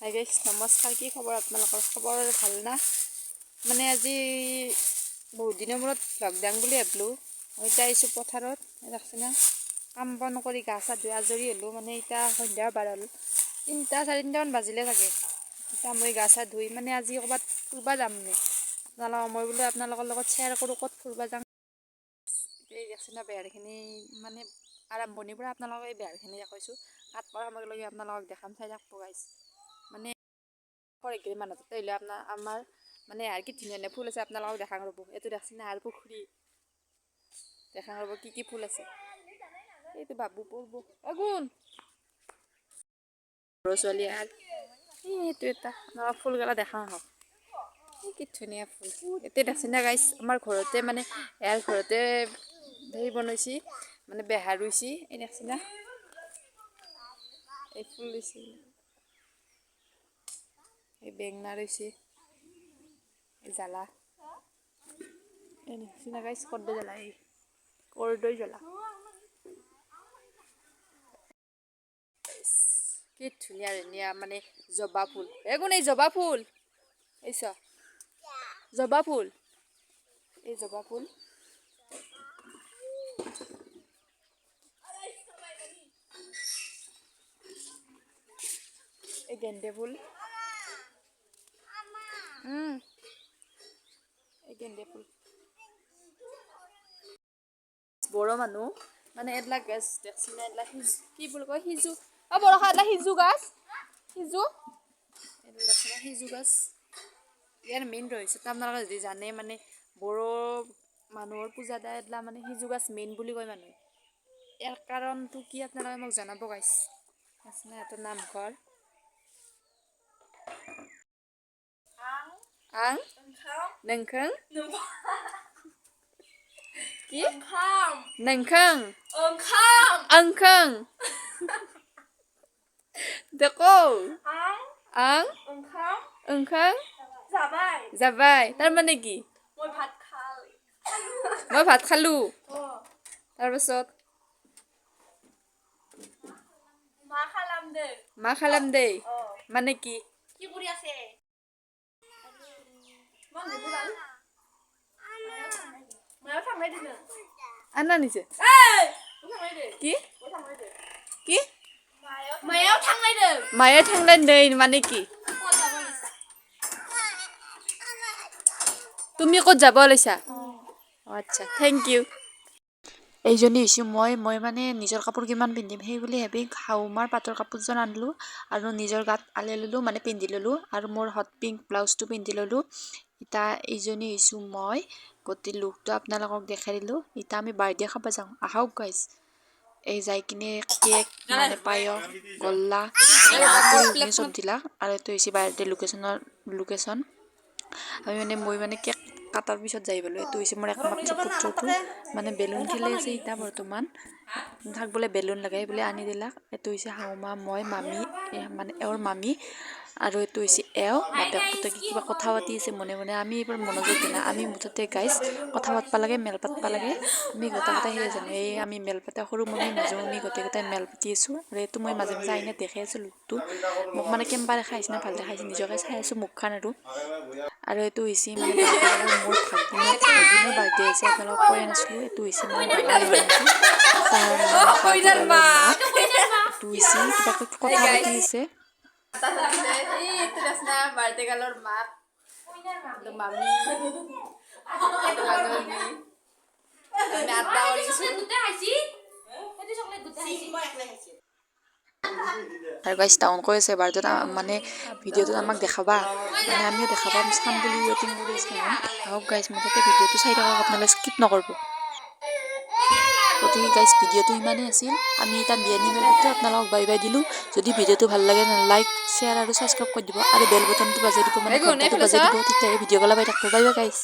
Hi guys, নমস্কাৰ। কি খবৰ আপোনালোকৰ? খবৰ ভাল না? মানে আজি বহুত দিনৰ মূৰত ভ্লগ দাং বুলি ভাবিলোঁ। মই এতিয়া আহিছোঁ পথাৰত। দেখছে না, কাম বন কৰি গা চা ধুই আজৰি হ'লোঁ। মানে এতিয়া সন্ধ্যা বাৰ হ'ল, 3টা 3:30মান বাজিলে চাগে। এতিয়া মই গা চা ধুই মানে আজি ক'ৰবাত ফুৰিব যাম। মানে আপোনালোক মই বোলো আপোনালোকৰ লগত শ্বেয়াৰ কৰোঁ ক'ত ফুৰিব যাম। এই দেখছে না বেহাৰখিনি, মানে আৰম্ভণিৰ পৰা আপোনালোকক এই বেহাৰখিনি কৈছোঁ। কাট পৰা সময়লৈকে আপোনালোকক দেখাম, চাই থাকব গাইছ। মানে খৰিগিৰি মানুহ তাতে আহিলে আপোনাৰ আমাৰ মানে আৰু কি ধুনীয়া ধুনীয়া ফুল আছে, আপোনালোকক দেখাং ৰ'ব। এইটো দেখছে না, আৰু পুখুৰী দেখাং ৰ'ব, কি কি ফুল আছে। এইটো বাবু পৰব অগুণ সৰু ছোৱালী। আৰু এইটো এটা আপোনালোকক ফুলগিলা দেখাং আহক। এই কি ধুনীয়া ফুল এতিয়া দেখছে না গাইছ। আমাৰ ঘৰতে, মানে ইয়াৰ ঘৰতে হেৰি বনাইছি, মানে বেহাৰ ৰুইছি। এই দেখছে না, এই ফুল ৰুইছি, এই বেঙেনা ৰুইছি, এই জ্বালা। এই দেখছে না গাইছ, কৰ্দৈ জ্বালা, এই কৰ্দৈ জ্বালা। কি ধুনীয়া ধুনীয়া মানে জবা ফুল। এই কোন, এই জবা ফুল, এই চ জবা ফুল, এই জবা ফুল, এই গেন্দে ফুল, এই গেন্দে ফুল। বড়ো মানুহ মানে এইবিলাক গাছ দেখছি না, এইবিলাক কি বুলি কয়, সিজু। অ বৰষা, এইবিলাক সিজু গাছ, সিজু। এইবিলাক দেখছি না, সিজু গাছ। ইয়াৰ মেইন ৰহস্যটো আপোনালোকে যদি জানে, মানে বড়ো মানুহৰ পূজা দা এইবিলাক মানে সিজু গাছ মেইন বুলি কয় মানুহে। ইয়াৰ কাৰণটো কি আপোনালোকে মোক জনাব গাইছ। আছে না এটা নামঘৰ। আং নोंखों কি नोंखों ओंखों দেখো আং ओंखाम যাবাই, তাৰমানে কি? মই ভাত খালো। তাৰপাছত মা খালাম দেই মানে কি? আনা নিছে কি কি? মায়া থাংলাই মানে কি? তুমি ক'ত যাব ওলাইছা? আচ্ছা, thank U. এইজনী হৈছোঁ মই। মই মানে নিজৰ কাপোৰ কিমান পিন্ধিম সেই বুলি ভাবি শাহুমাৰ পাটৰ কাপোৰযোৰ আনিলোঁ আৰু নিজৰ গাত আলাই ল'লোঁ, মানে পিন্ধি ল'লোঁ আৰু মোৰ হট পিংক ব্লাউজটো পিন্ধি ল'লোঁ। ইতা এইজনী হৈছোঁ মই। গোটেই লুকটো আপোনালোকক দেখাই দিলোঁ। ইতা আমি বাৰ্থডে খাব যাওঁ, আহক গাইজ। এই যাই কিনে কেক মানে পায়স গল্লা চব দিলাক। আৰু এইটো হৈছে বাৰ্থডে লোকেশ্যনৰ লোকেশ্যন। আমি মানে মই মানে কেক কাটাৰ পিছত যাই পালোঁ। এইটো হৈছে মোৰ একমাত্ৰ পুত্ৰটো, মানে বেলুন খেলি আছে এতিয়া বৰ্তমান। তাক বোলে বেলুন লাগে বোলে আনি দিলাক। এইটো হৈছে শাহুমা, মই, মামী, মানে এওঁৰ মামী আৰু এইটো হৈছে এওঁ। বাপেক পুতেকে কিবা কথা পাতি আছে মনে মনে। আমি এইবাৰ মনোযোগ দিয়া নাই। আমি মুঠতে গাইজ কথা পাতবা লাগে, মেল পাতবা লাগে। আমি গোটেইকেইটাই সেয়ে জানো। এই আমি মেল পাতা সৰু মামী মাজু মামী গোটেইকেইটাই মেল পাতি আছোঁ। আৰু এইটো মই মাজে মাজে আইনাত দেখাই আছোঁ লুকটো। মোক মানে কেম্বা দেখাইছে না ভাল দেখাইছে, নিজকে চাই আছোঁ মুখখন। আৰু আৰু এইটো হৈছে মানে মোৰ ভাগিনৰ বাৰ্থডে হৈছে, আপোনালোকক কোৱাই নাছিলোঁ। এইটো হৈছে মানে ডাঙৰ এইটো হৈছে কিবা কথা পাতি আছে। আৰু গাইজ টাউন কৈ আছে বাৰ্থডেত মানে ভিডিঅ'টোত আমাক দেখাবা, মানে আমিও দেখাবা চাম বুলি ৱেটিং কৰি আছোঁ। আহক গাইজ, মুঠতে ভিডিঅ'টো চাই থাকক আপোনালোকে, স্কিপ নকৰিব। গতিকে গাইজ ভিডিঅ'টো ইমানেই আছিল। আমি এতিয়া বিয়ানী মেলাতে আপোনালোকক বাই বাই দিলোঁ। যদি ভিডিঅ'টো ভাল লাগে লাইক, শ্বেয়াৰ আৰু ছাবস্ক্ৰাইব কৰি দিব আৰু বেল বটনটো বাজাই দিব, মানে ঘণ্টাটো বাজাই দিব, তেতিয়াহে ভিডিঅ' গলা পাই থাকিব। Bye bye guys.